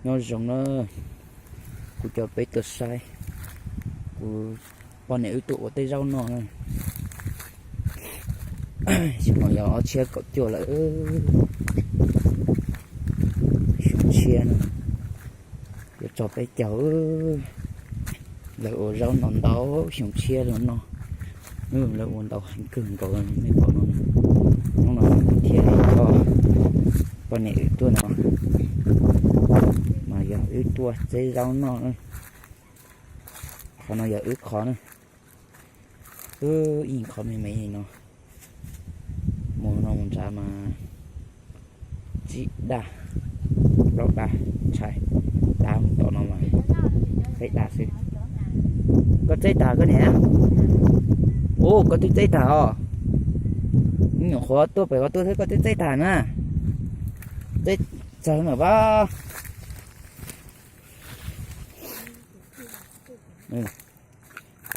Nyob zoo na, kuv coj peb tuaj saib, kuv poj niam wb tuaj ua tej zaub noj na. Xyoo no yog ob txhiab kaum cuaj lawm, xyoo tshiab no yuav txog peb caug. Lawv ua zaub ntau ntau xyoo tshiab los no, lawv ua ntau heev kawg nkaus nej pom no. Hnub no thiaj li coj poj niam wb tuaj no, mas yog wb tuaj tseb zaub noj. Qhov no yog wb qhov na, wb ib qhov me me li no. Mus no mus nrad mas tsib daj, plaub daj, tshais, tab tom no mas peb daj xwb. Koj tseb tag koj niam? Ua koj twb tseb tag os. Nyuam qhuav tuaj pem koj tuaj xwb koj twb tseb tag na. Tseb txaus na pab.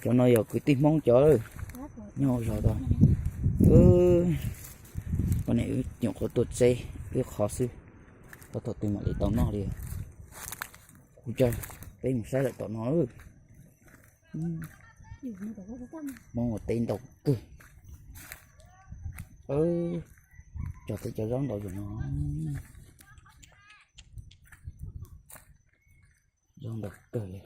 Cov no yog kwv tij Hmoob cov nyob hauv zos tod. Poj niam wb nyuam qhuav tuaj tseb wb qhov xwb, thaum twg mam li tau noj li. Kuv coj peb mus saib lawm tom no. Hmoob ua teb ntau kawg. Cog teb cov zaub ntau zaum no, zaub ntau kawg li.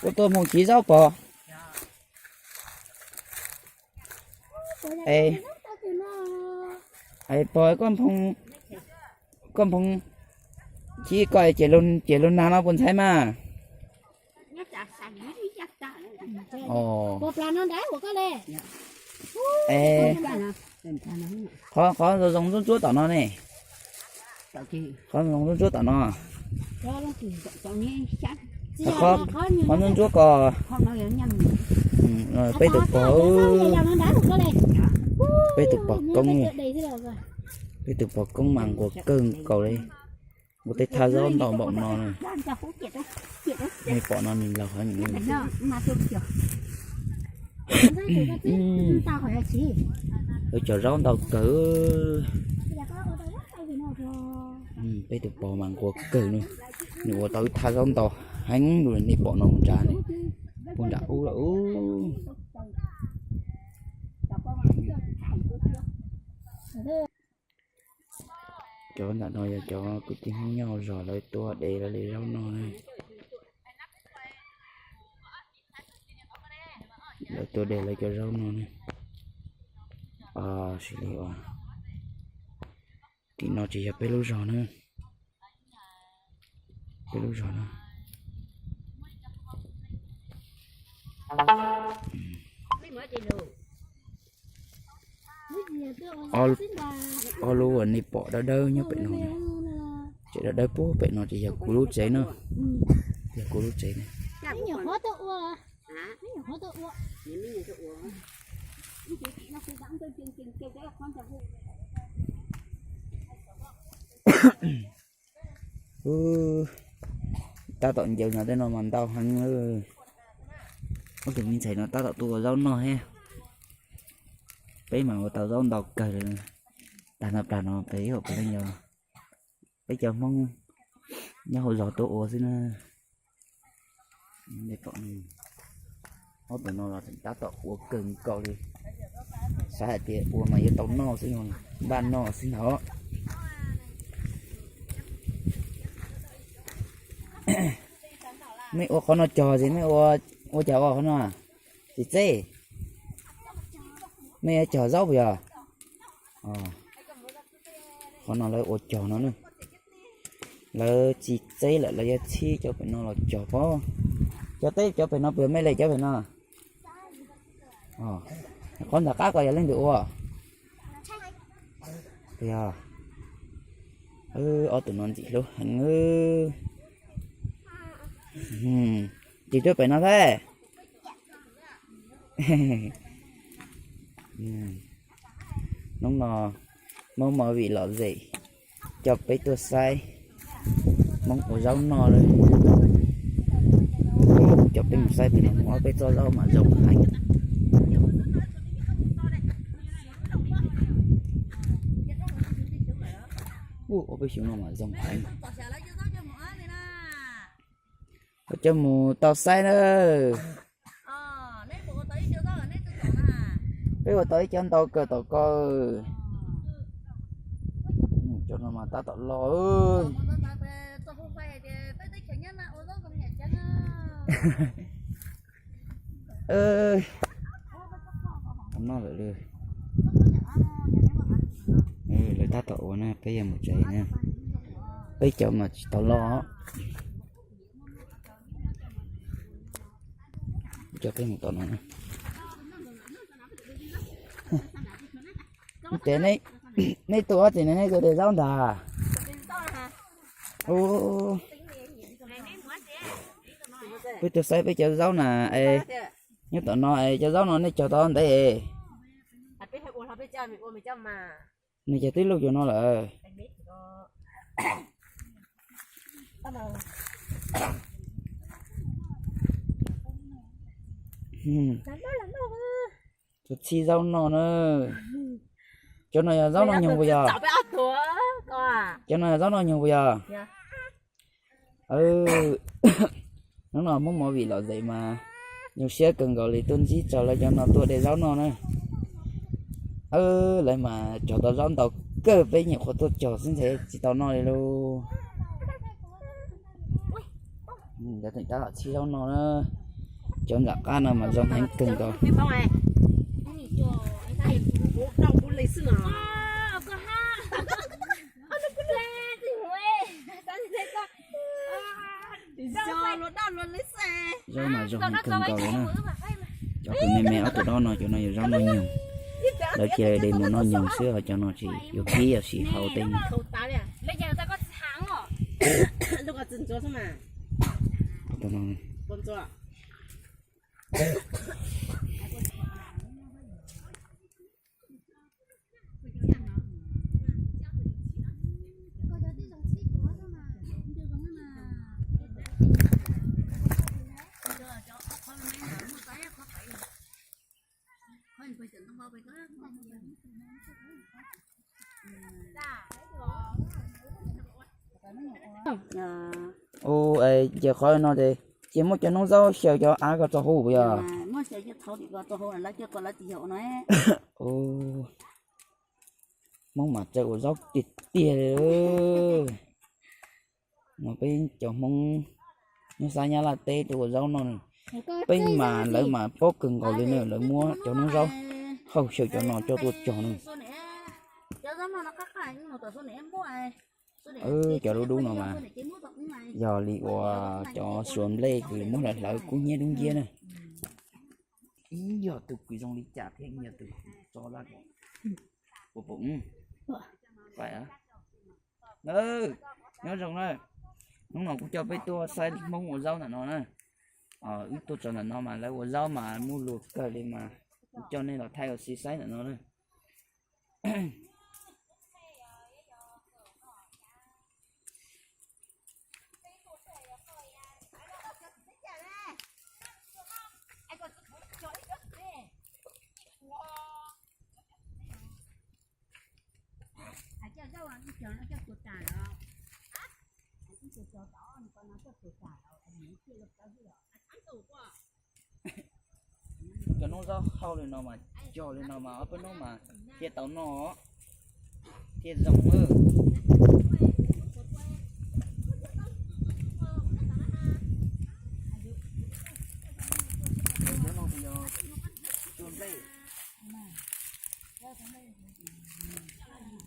Koj tuaj mus chiv zaub pog? Es pog, koj nphoo, koj nphoo chiv koj ces lug nag no puas ntxhais mas? Qhov zoo zoo ntsuab ntsuab tom no ne. Qhov zoo zoo ntsuab ntsuab tom no. Qhov ntsuab ntsuab ko. Peb tus pog, peb tus pog koob, peb tus pog koob mas nquag kawg nkaus li. Ua tej thaj zaub ntau npaum no na. Nej pom no nws laug heev. Lawv cog zaub ntau kawg. Peb tus pog mas nquag kawg na. Nws ua tau ib thaj zaub ntau heev li nej pom no mus nrad ne, puag nram ub lawm. Cov ntawm no yog cov kwv tij Hmoob nyob hauv zos lawv tuaj de lawv li zaub noj na. Lawv tuaj de lawv cov zaub noj na. Sim li uas tim no tsis yog peb lub zos na, peb lub zos na. Ob lub uas nej pom dawb dawb nyob pem no, tsev dawb dawb puag pem no ces yog kuv lub tsev na, yog kuv lub tsev na. Tab tom ncaws no tej no mas ntau heev. Ob tug me ntxhais no tab tom tuaj ua zaub noj thiab. Peb mas ua tau zaub ntau kawg li. Tag no plag no peb ib hom puav leej yog peb cov Hmoob nyob hauv zos tuaj ua xwb na. Ob tug no los tab tom ua kawg nkaus li. Xav hais tias ua mas yuav tau noj xwb, npaj noj xwb ntag. Nej ua qhov no cog ces nej ua, ua cas ua qhov no? Tsis txeb. Nej yuav cog zaub puas yog? Qhov no lawv ua cog no na. Lawv tsis txeb lawm lawv yuav txhib cov pem no los cog pob. Cov teb cov pem no puas yog, me le cov pem no? Qhov nram qab ko yog leej twg ua? Yog ob tug no ntxim hlub heev. Tsis tuaj pem no thiab. Hnub no Hmoob Movie lom zem coj peb tuaj saib Hmoob ua zaub noj lawm. Coj peb mus saib pem no muaj ob peb tsob zaub mas zoo heev. Peb xyoo no mas zoo heev. Ua coj mus tau saib na. Peb ua tau ib cov ntau kawg tom ko. Cov no mas tab tom loj. Noj lawm. Lawv tab tom ua na, peb yuav mus tsev na. Peb cov mas tsis tau loj. Coj peb mus tom no. Ces nej tuaj ua tsi ne, nej tuaj de zaub ntag? Peb tuaj saib peb cov zaub na. Nyob tom no, cov zaub no nej cog tau ntev? Nws cog tib lub cov no lawm. Cov txhij zaub noj na. Cov no yog zaub noj nyoog puas yog? Cov no yog zaub noj nyoog puas yog? Hnub no Hmoob Movie Lom Zem mas zoo siab kawg nkaus li tuaj ntsib txog lawv cov no tuaj de zaub noj na. Lawv mas cog tau zaub ntau kawg, peb nyuam qhuav tuaj cog xwb ntshai tsis tau noj li lauj. Cov txhij zaub noj na, cov nram qab no mas zoo heev kawg nkaus. Zaub mas zoo heev kawg nkaus li na. Cov kws me me ob tug dob no, cov no yog zaub noj nyoog. Lawv cia de mus noj nyoog xwb, ho cov no tsis yuav kib, yog sim hau tej no. Ua ces qhov no ces, ces muab cov noob zaub xyaw cov av ko tso hauv puas yog? Hmoob mas txawj ua zaub tiag tiag li. No peb cov Hmoob nyob sab Nyab Laj teb tuaj ua zaub noj, peb mas lawv mas paub kawg nkaus li na, lawv muab cov noob zaub hauv xyaw cov no coj tuaj cog na. Cov dub dub no mas yog li uas cov suav nplej kws muab hlawv hlawv kub hnyiab dub nciab na. Ib yog tus kws zoo li cas thiab ib yog tus kws tso laj. Nyob zoo na, hnub no kuv coj peb tuaj saib Hmoob ua zaub ntawm no na. Wb tuaj txog ntawm no mas lawv ua zaub mas muaj luag kawg li mas kuv coj nej los thaij ua si saib ntawm no na. Cov noob zaub hauv li no mas cog li no mas ob peb hnub mas thiaj tau noj, thiaj zoo.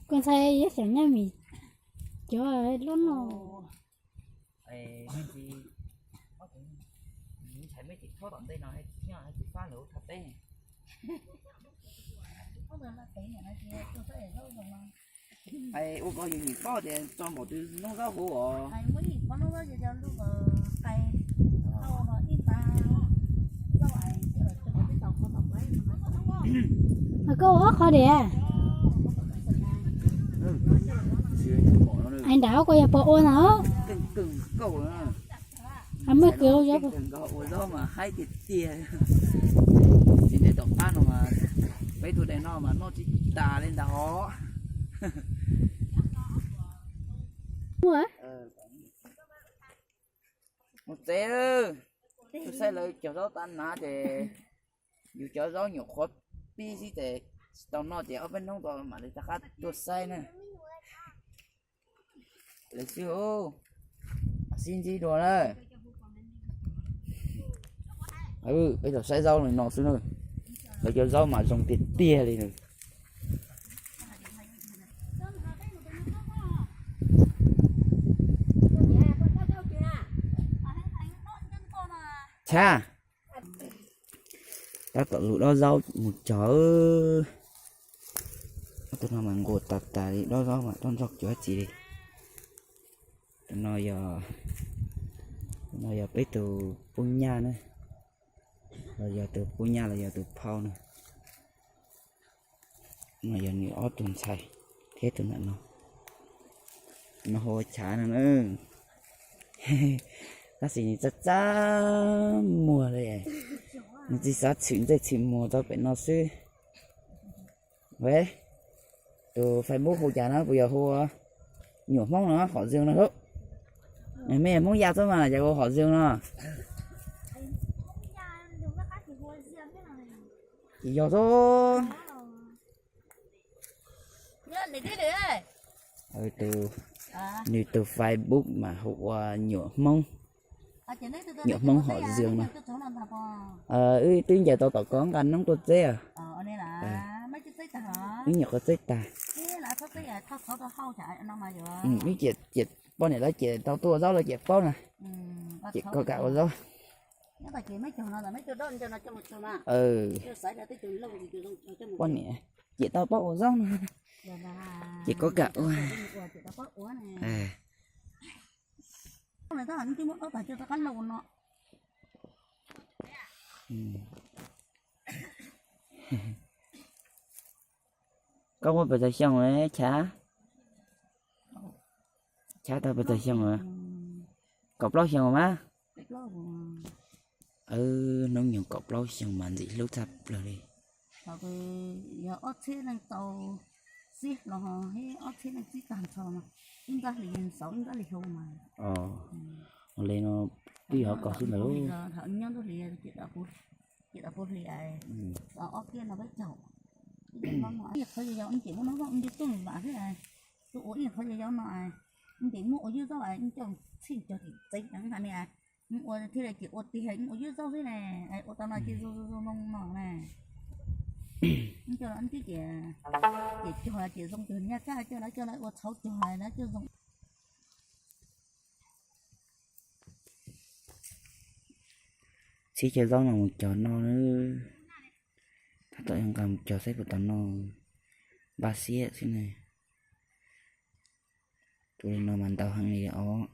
Koj ntxhais yog xyov nyaj mis cov lub no. Ntshai mej tsis txhob tom ntej no thiab, tsis fab lawv ua teb. Ua ko yus nim paub tias tso npaum twg noob zaub huv os. Koj ua ob qho diam. Ais nram koj yog pog ua na. Ua zaub mas haib tiag tiag. Tsis ntev tom qab no mas peb tuaj de noj mas noj tsis tas li ntag os. Mus tsev, tus saib lawv cog zaub tas na ces yus cov zaub nyuam qhuav pib xwb ces tsis tau noj ces ob peb hnub tau mam li rov qab tuaj saib na. Lawv xwb, sib ntsib dua na. Peb los saib zaub li no xwb na. Lawv cov zaub mas zoo tiag tiag li na. Tshab, tab tom lug dob zaub mus cog. Ob tug no mas nquas tas tas li, dob zaub mas toj ntsog cuav txiv li. Tus no yog, tus no yog peb tus pub nyaj na, los yog tus pub nyaj los yog tus phauj na. No yog nws ob tug ntxhais thiab tus ntawm no. No hu ua Chav no na. Tab sis nws txaj txaj muag li, nws tsis xav tshwm ntsej tshwm muag rau pem no xwb. Tus Facebook hu cas no, puas yog hu ua Nyuam Hmoob no, Hom Zwm no lub? Mej yog Hmoob Yaj xwb mas cas hu Hom Zwm no? Tsis yog xwb. Tus, nws tus Facebook mas hu ua Nyuam Hmoob, Nyuam Hmoob Hom Zwm no. Wb twb ncaws tau tom ko nqa noob tuaj txeb. Wb nyuam qhuav txeb tag. Wb ciam, ciam poj niam lawv ciam tau tuaj ua zaub lawv ciam paub na. Ciam koj kam ua zaub. Poj niam ciam tau paub ua zaub no. Ciam koj kam ua. Koj muaj pes tsawg xyoo lawm Chav? Chav tau pes tsawg xyoo lawm? Kaum plaub xyoo mas. Hnub nyoog kaum plaub xyoo mas ntxim hlub tshaj plaws li. Yog ob txhiab leej tau txib los thiab ob txhiab leej txib tag nrho, ib nrab hlis xaus ib nrab hlis hauv mas. Ua li no twb yog kom xwb ntawd. Nyob ntuj hlis, ciam tau puv hlis, ob kiab no peb caug. Ib qhov yau yau, ib ces muab no vaj ib nce tuaj vam xwb, tus ua ib qhov yau yau no, ib ces muab ua ywb zaub, ib coj txhij cog tim tsev ha ne, ua thiaj li ces ua tiag, ua ywb zaub xwb ne, ua tau no ces zoo zoo zoo no ne. Ib coj no ib tib ces, ces cog ces zoo cog nyaj kab coj lawv coj lawv ua txhauv cog lawv coj zoo. Txhib cov zaub no mus cog no, tab tom yuav nqa mus cog saib puas tau noj, npaj siab xwb ne. Tus li no mas ntau heev li os.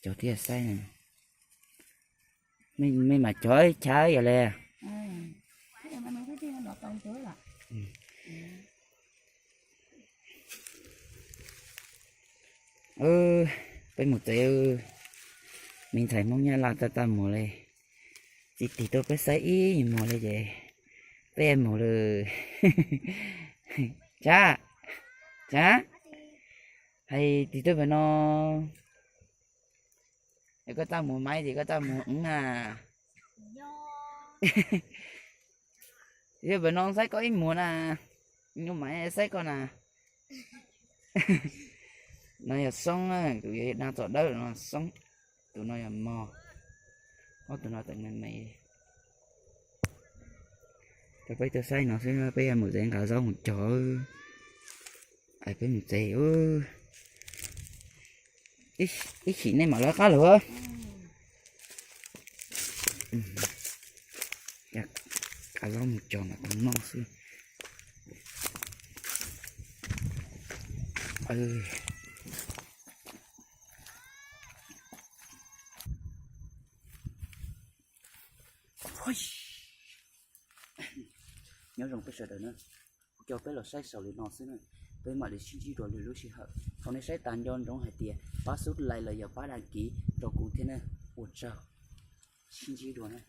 Cog thiaj saib na. Mej mam cog chav yog li. Peb mus tsev, me ntxhais Hmoob Nyab Laj txaj txaj muag li, txiv tig tuaj peb saib ib muag li ces peb mus lawm. Tsab, Tsab, hais tig tuaj pem no, es koj txaj muag mas ces koj txaj muag na. Yog pem no saib koj ib muag na, nyuj mas saib koj na. No yog Soob, tus yog dab txom dawb no Soob, tus no yog Mos, ob tug no tseem me me. Rau peb tuaj saib no xwb, peb yuav mus tsev nqa zaub mus cog. Peb mus tsev, ib chim nej mam lawv qab lawm. Nqa zaub mus cog mam tau noj xwb. Nyob zoo peb sawv daws na, kuv coj peb los saib xaus li no xwb na, peb mam li sib ntsib dua lwm lub sij hawm. Thov nej saib tas nco ntsoov hais tias pab subscribe los yog pab đăng ký rau kuv thiab na. Ua tsaug, sib ntsib dua na.